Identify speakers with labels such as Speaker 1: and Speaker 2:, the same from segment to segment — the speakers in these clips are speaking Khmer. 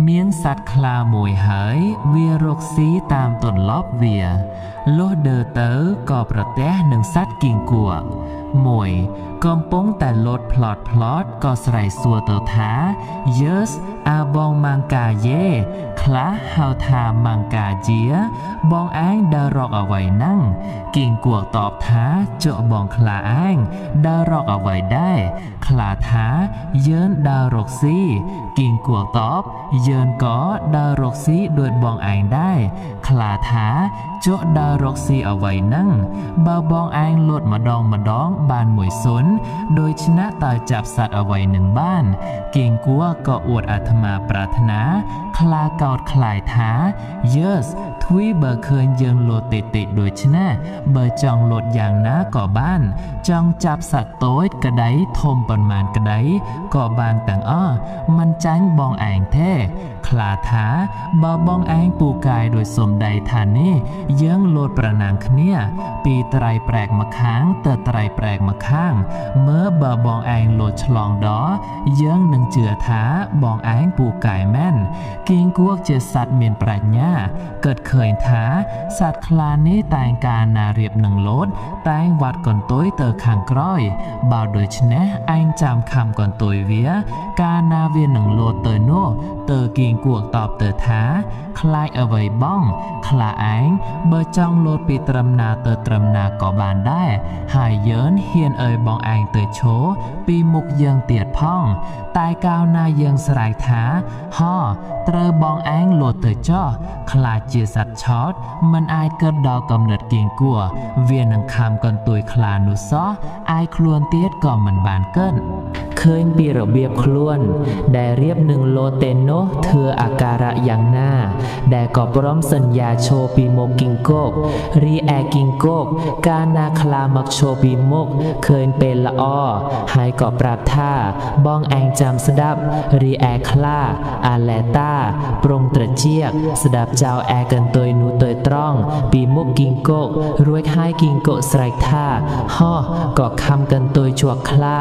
Speaker 1: មានសត្វខ្លាមួយហើយវារកស៊ីតាមទន្លប់វាលុះដើរទៅក៏ប្រទះនឹងសត្វគីង្គក់មួយកំពុងតែលោតផ្លត់ៗក៏ស្រែកសួរទៅថាយើសអាបងម៉ាងកាយេខ្លះហៅថាម៉ាងកាជាបងឯងដើររកអ្វីហ្នឹងគីង្គក់តបថាចុះបងខ្លាឯងដើររកអ្វីដែរខ្លាថាយើងដើររកស៊ីគីង្គក់តបយើងក៏ដើររកស៊ីដូចបងឯងដែរខ្លាថាចុះដើររកស៊ីអ្វីហ្នឹងបើបងឯងលោតម្ដងម្ដងបានមួយសុនដូច្នេះតើចាប់សត្វអ្វីនឹងបានគីង្គក់ក៏អួតអាត្មាប្រាថ្នាខ្លាកោតខ្លាយថាយើសទ្វីបើឃើញយើងលោតតិចៗដូច្នេះបើចង់លោតយ៉ាងណាក៏បានចង់ចាប់សត្វតូចក្តីធំប៉ុន្មានក្តីក៏បានទាំងអស់មិនចាញ់បងឯងទេខ្លាថាបើបងឯងពូកាយដោយសំដីថានេះយើងលោតប្រណាំងគ្នាពីត្រៃប្រែកម្ខាងទៅត្រៃប្រែកម្ខាងមើលបើបងឯងលោតឆ្លងដល់យើងនឹងជឿថាបងឯងពូកាយមែនគីង្គក់ជាសត្វមានប្រាជ្ញាគិតឃើញថាសត្វខ្លានេះតែងកាលណារៀបនឹងលោតតែងវត្តកន្ទុយទៅខាងក្រោយបើដូច្នេះឯងចាំខំកន្ទុយវាកាលណាវានឹងលោតទៅនោះទៅគីង្គក់តបទៅថាខ្លាចអ្វីបងខ្លាឯងបើចង់លោតពីត្រឹមណាទៅត្រឹមណាក៏បានដែរហើយយើងហ៊ានអើយបងឯងទៅឈរពីមុខយើងទៀតផងតែកាលណាយើងស្រែកថាហោត្រូវបងឯងលោតទៅចោះខ្លាចជាសត្វឆោតមិនអាចគិតដល់កំណត់គីង្គក់វានឹងខំកន្ទុយខ្លានោះសោះអាយខ្លួនទៀតក៏មិនបានគិតឃើញពីរបៀបខ្លួនដែលរៀបនឹងលោតទេនោះធ្វើអាការៈយ៉ាងណាដែលក៏ព្រមសន្យាឈរពីមុខគីង្គក់រីឯគីង្គក់កាលណាខ្លាមកឈរពីមុខឃើញពេលល្អហើយក៏ប្រាប់ថាបងឯងចាំស្ដាប់រីឯខ្លាអាឡេតាប្រុងត្រចៀកស្ដាប់ចៅឯកន្ទុយនោះទៅត្រង់ពីមុខគីង្គក់រួចហើយគីង្គក់ស្រែកថាហោះក៏ខំកន្ទុយជាប់ខ្លា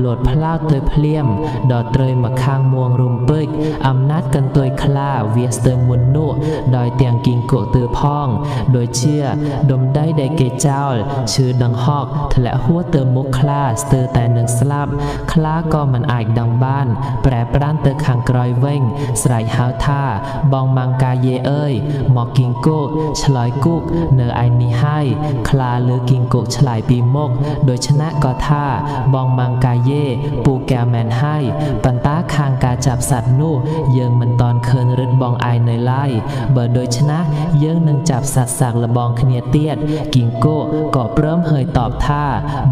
Speaker 1: លោតផ្លោតទៅភ្លាមដល់ត្រូវមកខាងមួងរុំពេចអំណាចកន្ទុយខ្លាវាស្ទើរមុននោះដោយទាំងគីង្គក់ទើផងដូចជាដុំដីដែលគេចោលឈឺដង្ហកធ្លាក់ហួទៅមុខខ្លាស្ទើរតែនឹងស្លាប់ខ្លាក៏មិនអាចដឹងបានប្រែប្រានទៅខាងក្រោយវិញស្រែកហៅថាបងម៉ាងកាយេអើយមកគីង្គក់ឆ្លើយគូកនៅឯនេះហើយខ្លាលើគីង្គក់ឆ្លើយពីមុខដូច្នេះក៏ថាបងម៉ាងកាយេពូកែមែនហើយប៉ុន្តែខាងការចាប់សត្វនោះយើងមិនតន់ឃើញរឹតបងឯងនៅឡើយបើដូច្នេះយើងនឹងចាប់សត្វសាកល្បងគ្នាទៀតគីង្គក់ក៏ព្រមហើយតបថា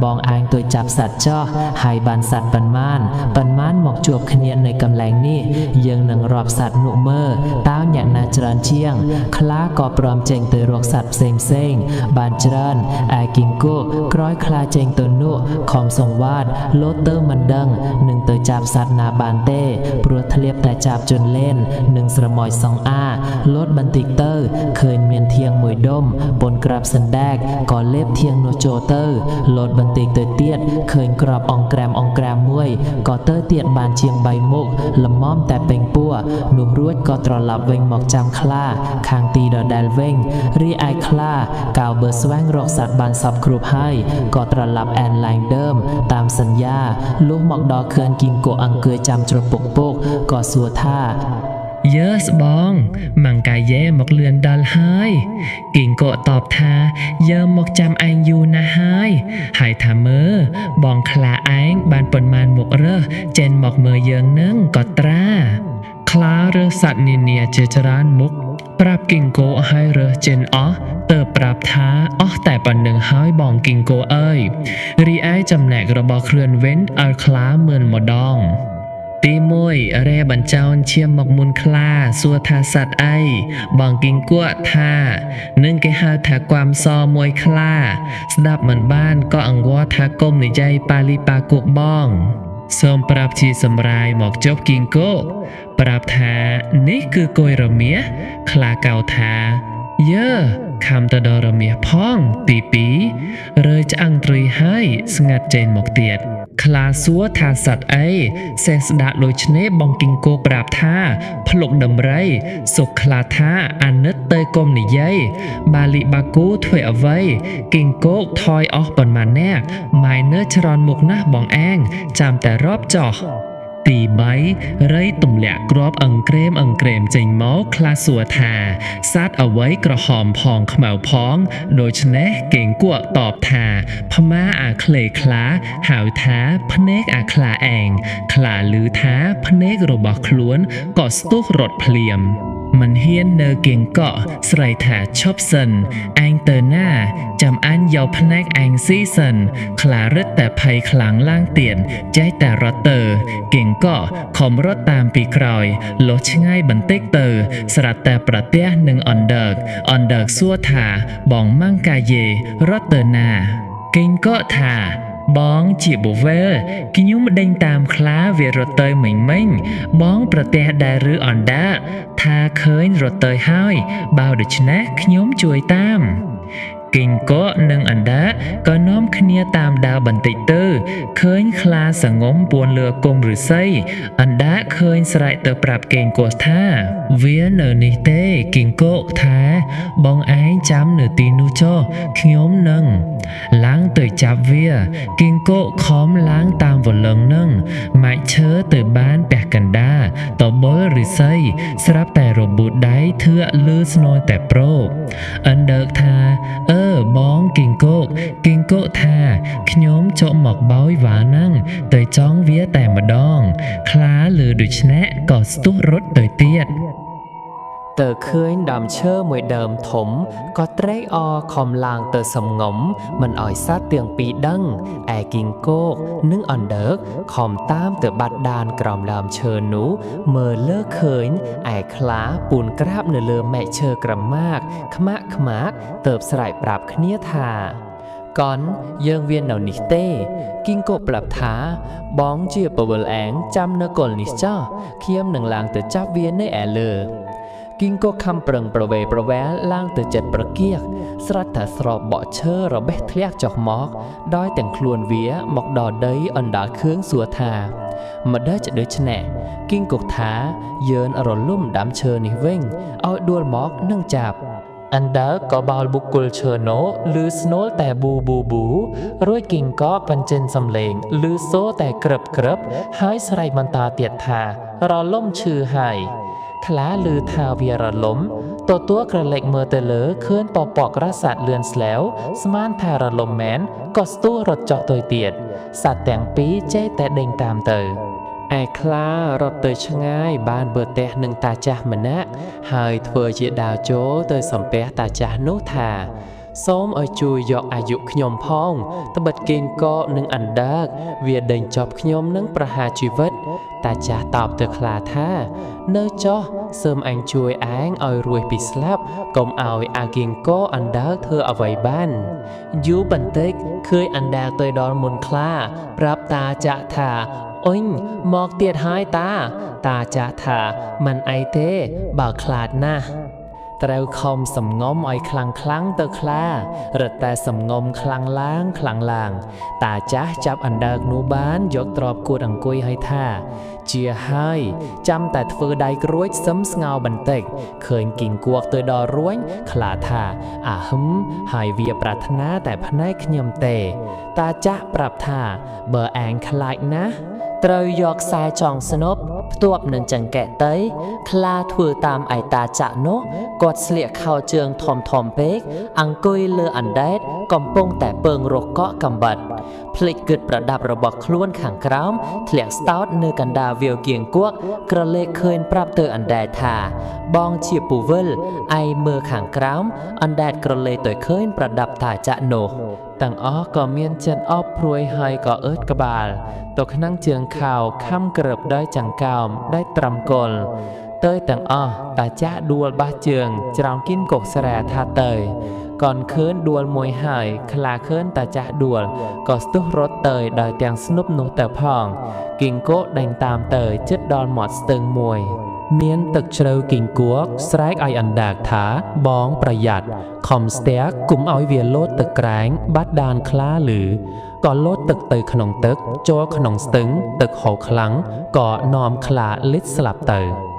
Speaker 1: បងឯងទៅចាប់សត្វចោះហើយបានសត្វប៉ុន្មានប៉ុន្មានមកជួបគ្នានៅកន្លែងនេះយើងនឹងរាប់សត្វនោះមើលតើអ្នកណាច្រើនជាងខ្លាក៏ព្រមចេញទៅរកសត្វផ្សេងផ្សេងបានច្រើនឯគីង្គក់ក្រោយខ្លាចេញទៅនោះខំសង្វាតលោតទៅមិនដឹងនឹងទៅចាប់សត្វណាបានទេព្រោះធ្លាប់តែចាប់ជនលេននិងស្រមោចសងអាលោតបន្តិចទៅឃើញមានធៀងមួយដុំពនក្រាបសណ្ដែកក៏លេបធៀងនោះចូលទៅលោតបន្តិចទៅទៀតឃើញក្របអង្ក្រាមអង្ក្រាមមួយក៏ទៅទៀតបានជាង3មុខល្មមតែពេញពោះនោះរួចក៏ត្រឡប់វិញមកចាំខ្លាខាងទីដដែលវិញរីឯខ្លាកៅបើស្វែងរកសត្វបានសពគ្រប់ហើយក៏ត្រឡប់អែនឡើងដើមតាមសន្យាលុះមកដល់ឃើញគីង្គក់អង្គើចាំជ្រពុកពុកក៏សួរថា
Speaker 2: យើស្បងម៉ាងកាយេមកលឿនដល់ហើយគីង្គក់តបថាយើមកចាំឯងយូរណាស់ហើយហើយថាមើលបងខ្លាឯងបានប៉ុន្មានមុខរើសចេញមកមើលយើងនឹងក៏ត្រាខ្លារើសសត្វនានាជាច្រើនមុខប្រាប់គីង្គក់ឲ្យរើសចេញអស់ទៅប្រាប់ថាអស់តែប៉ុណ្្នឹងហើយបងគីង្គក់អើយរីឯចំណែករបស់ខ្លួនវិញឲ្យខ្លាមើលម្ដងទី1រែបញ្ចោនឈាមមកមុនខ្លាសួរថាសត្វអីបងគីង្គក់ថានឹងគេហៅថាគាំសមួយខ្លាស្ដាប់មិនបានក៏អង្វរថាគុំនិយាយបាលីបាគុកបងសូមប្រាប់ជាសម្រាយមកជប់គីង្គក់ប្រាប់ថានេះគឺគយរមាសខ្លាកៅថាយើខំទៅដល់រមាសផងទី2រើឆ្អឹងត្រីហើយស្ងាត់ចេញមកទៀត ខ្លាសួរថាសត្វអីសេះស្ដាកដូច្នេះបងគីងគោប្រាប់ថាភ្លុកដំរីសុខខ្លាថាអាណិតទៅកុំនិយាយបាលីបាគូធ្វើអ្វីគីងគោកថយអស់ប៉ុន្មាននាក់ម៉ែនៅច្រនមុខណាស់បងអាងចាំតែរាប់ចោះទី3រៃទម្លាក់គ្រាប់អង្ក្រេមអង្ក្រេមចេញមកខ្លាសួរថាសត្វអ្វីក្រហមផងខ្មៅផងដូច្នេះកេងគក់តបថាផ្មាអាក្លេខ្លាហៅថាភ្នែកអាខ្លាឯងខ្លាឮថាភ្នែករបស់ខ្លួនក៏ស្ទុះរត់ភ្លាមមិនហ៊ាននៅគៀងកក់ស្រីថាឈប់សិនឯងទៅណាចាំអញយកភ្នែកឯងស៊ីសិនខ្លារឹតតែភ័យខ្លាំងឡើងទៀតចេះតែរត់ទៅគៀងកក់ខំរត់តាមពីក្រោយលុះឆ្ងាយបន្តិចទៅស្រាប់តែប្រទះនឹងអណ្ដើកអណ្ដើកសួរថាបងម៉ាំងកាយេរត់ទៅណាគៀងកក់ថាបងជាបវែលខ្ញុំដេញតាមខ្លាវារត់ទៅមិញមិញបងប្រទះដែរឬអណ្ដាថាឃើញរត់ទៅហើយបើដូច្នេះខ្ញុំជួយតាមគីងកក់និងអណ្ដាក៏នាំគ្នាតាមដើរបន្តិចទៅឃើញខ្លាសងំពួនលើគុំឫស្សីអណ្ដាឃើញស្រែកទៅប្រាប់គីងកក់ថាវានៅនេះទេគីងកក់ថាបងឯងចាំនៅទីនោះចុះខ្ញុំនឹងឡើងទៅចាប់វាគីងកក់ខំឡើងតាមវលឹងនឹងម៉ាច់ឈើទៅបានពាក់កណ្ដាលតបុលឫស្សីស្រាប់តែរបួតដៃធឿលឺស្នូយតែប្រូបអណ្ដើកថាអឺបងគីងកោកគីងកោកថាខ្ញុំចុះមកបោយវ៉ាហ្នឹងទៅចង់វាតែម្ដងខ្លាលឺដូច្នេះក៏ស្ទុះរត់ទៅទៀតទៅឃើញដើមឈើមួយដើមធំក៏ត្រេកអរខំឡើងទៅសំងំមិនឲ្យសត្វទាំងពីរដឹងឯគីងគោកនិងអណ្ដើកខំតាមទៅបាត់ដានក្រោមដើមឈើនោះមើលលើឃើញឯខ្លាពូនក្រាបនៅលើមែកឈើក្រមាកខ្មាក់ខ្មាក់ទៅស្រែកប្រាប់គ្នាថាកនយើងវានៅនេះទេគីងកោប្រាប់ថាបងជាពវលឯងចាំនៅកុលនេះចោះខ្ញុំនឹងឡើងទៅចាប់វានៅឯលើគីងកោខំប្រឹងប្រវេប្រវែលឡើងទៅចិត្តប្រគៀកស្រាប់តែស្របបក់ឈើរបេះធ្លាក់ចុះមកដោយទាំងខ្លួនវាមកដល់ដីអណ្ដាលខឿងសួរថាម្ដេចដូច្នេះគីងកោថាយើងរលំដើមឈើនេះវិញឲ្យដួលមកនឹងចាប់អណ្ដើកក៏បោលបុគ្គលឈើនោះឮស្នូលតែប៊ូប៊ូប៊ូរួចគីងកបញ្ចេញសំឡេងឮសូរតែក្រឹបក្រឹបហើយស្រែកបន្តទៀតថារលំឈឺហើយខ្លាឮថាវារលំទទួលក្រឡេកមើលទៅលើឃើញពពករសត្វលឿនស្លែវស្មានថារលំមែនក៏ស្ទុះរត់ចុះទៅទៀតសត្វទាំងពីរចេះតែដេញតាមទៅឯខ្លារត់ទៅឆ្ងាយបានបើទះនឹងតាចាស់ម្នាក់ហើយធ្វើជាដើរចូលទៅសំពះតាចាស់នោះថាសូមឲ្យជួយយកអាយុខ្ញុំផងត្បិតគីងកកនិងអណ្ដើកវាដេញចប់ខ្ញុំនឹងប្រហារជីវិតតាចាស់តបទៅខ្លាថានៅចោះសើមអញជួយឯងឲ្យរួចពីស្លាប់កុំឲ្យអាគីងកអណ្ដើកធ្វើអ្វីបានយូរបន្តិចឃើញអណ្ដើកទៅដល់មុនខ្លាប្រាប់តាចាស់ថាអុញមកទៀតហើយតាតាចាស់ថាមិនអីទេបើខ្លាចណាស់ត្រូវខំសំងំឲ្យខ្លាំងខ្លាំងទៅខ្លារត់តែសំងំខ្លាំងឡើងខ្លាំងឡើងតាចាស់ចាប់អណ្ដើកនោះបានយកទ្របគួតអង្គុយឲ្យថាជាហើយចាំតែធ្វើដៃក្រួចសឹមស្ងោបន្តិចឃើញគីងគួកទៅដល់រួញខ្លាថាអាហឹមហើយវាប្រាថ្នាតែផ្នែកខ្ញុំទេតាចាស់ប្រាប់ថាបើឯងខ្លាចណាស់ត្រូវយកខ្សែចងស្នប់ផ្ទាប់នឹងចង្កេះតីខ្លាធ្វើតាមឯតាចាក់នោះគាត់ស្លៀកខោជើងធំធំពេកអង្គុយលើអណ្ដែតកំពុងតែពើងរកកក់កំបិតភ្លេចគិតប្រដាប់របស់ខ្លួនខាងក្រោមធ្លាក់ស្តោតនៅកណ្ដាលវាលគៀងគួកក្រឡេកឃើញប្រាប់ទៅអណ្ដែតថាបងជាពូវិលឯមើលខាងក្រោមអណ្ដែតក្រឡេកទៅឃើញប្រដាប់តាចាក់នោះទាំងអស់ក៏មានចិត្តអបព្រួយហើយក៏អើតក្បាលទៅក្នុងជើងខោខំក្រឹបដោយចង្កោមដោយត្រឹមកុលទៅទាំងអស់តាចាស់ដួលបាសជើងច្រោងគិនកុកស្រែថាទៅកនខឿនដួលមួយហើយខ្លាខឿនតាចាស់ដួលក៏ស្ទុះរត់ទៅដោយទាំងស្នប់នោះទៅផងគីងកោដេញតាមទៅជិតដល់មាត់ស្ទឹងមួយមានទឹកជ្រៅគីងគួកស្រែកឲ្យអណ្ដាកថាបងប្រយ័ត្នខំស្ទះគុំឲ្យវាលោតទៅក្រែងបាត់ដានខ្លាឬ
Speaker 1: ក៏លោតទឹកទៅក្នុងទឹកចូលក្នុងស្ទឹងទឹកហូរខ្លាំងក៏នាំខ្លាលិចស្លាប់ទៅ។